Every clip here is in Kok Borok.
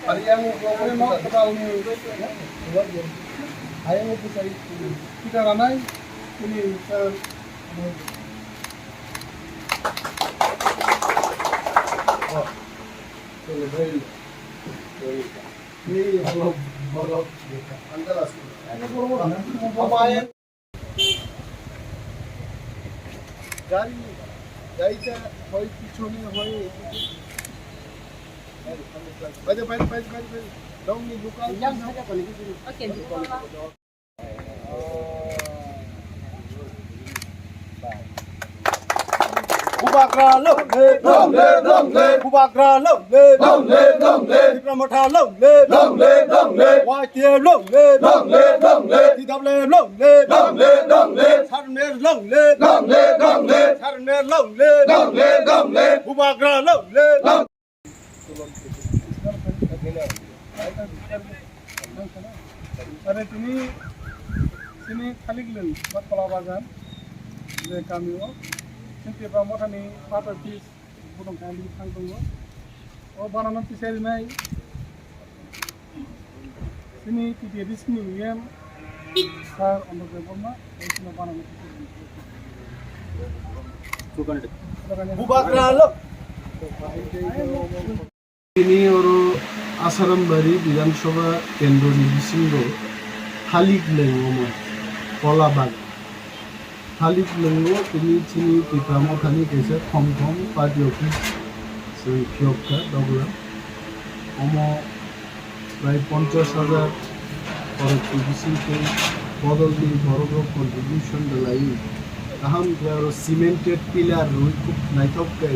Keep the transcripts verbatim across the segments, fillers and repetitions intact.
Ari yang ayang pusai kita ranai ini, eh, ini holo, holo. Apa yang গাড়ি, গাড়িটা হয় পিছনে, হয় এদিকে। বাইরে, বাইরে, বাইরে, বাইরে, বাইরে। Long ni local. Bubagra long live! Long live, long live! Bubagra long live! Long live, long live! Tipra Motha long live! Long live, long live! Y T F long live! Long live, long live! T W F long live! Long live, long live! Sarner long live! Long live, long live! Sarner long live! Long live, long live! Bubagra long live! Long Are tini, tini Khaliklwng ba Kola Bagan je kami o, chini Tipra Mothani part office budong kha, bini thang tongo. O banana tisai rinai chini T T A D C ni E M sir Ondok Debbarma, tei chini banana tisai rinai. Bubagra long. Tini oro Asarambari Bidhan Sabha Kendroni bisingo Khaliklwng omo Kola Bagan. Khaliklwngo tini chini Tipra Mothani kaisa thom thom party office se phiyok kha doglam. Omo prai ponchash hajar khorokni bisingtwi bodolni borok rok contribution rwlaiwi kaham khe aro cemented pillar rwi khub naithok khe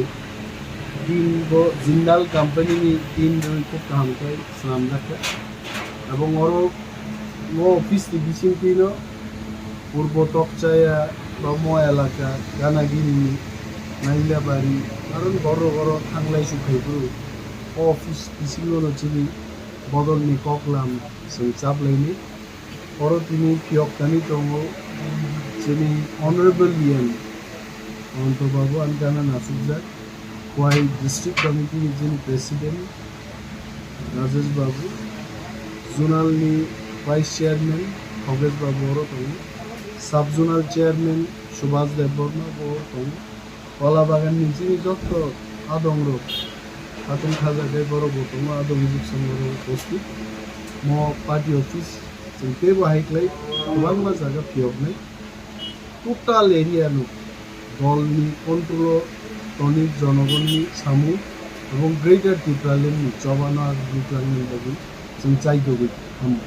tin bo Jindal company ni tin rwi khub kaham khe swnamjak kha. Ebong oro o office ni bisingtwi no Purbo Tokchaya, Romo elaka, Ganagiri, Nailabari, aro borok oro thanglai su khai phuru o office bisingo no chini bodolni koklam chwng chaplaini. Oro tini phiyok thani tongo chini Honorable E M Ananto Babu, ani gana nasukjak. Khowai District Committee ni chini President Rajesh Babu, Zonal ni Vice Chairman Khogesh Babu oro tongo, Sub Zonal Chairman Subhas Debbarma bo oro tongo, Kola Bagan ni chini jotto adong rok, Khatun Khaja tei borok bo tongo, adong Hijik Song borok bo upasthit. Mo party office chwng teibo hai khlai kwbangma jaga phiyoknai. Total area no dolni control o toni jonogonni samung ebong Greater Tipraland ni chobano ag rwkhlangni bagwi chwng chaitogwi tamo.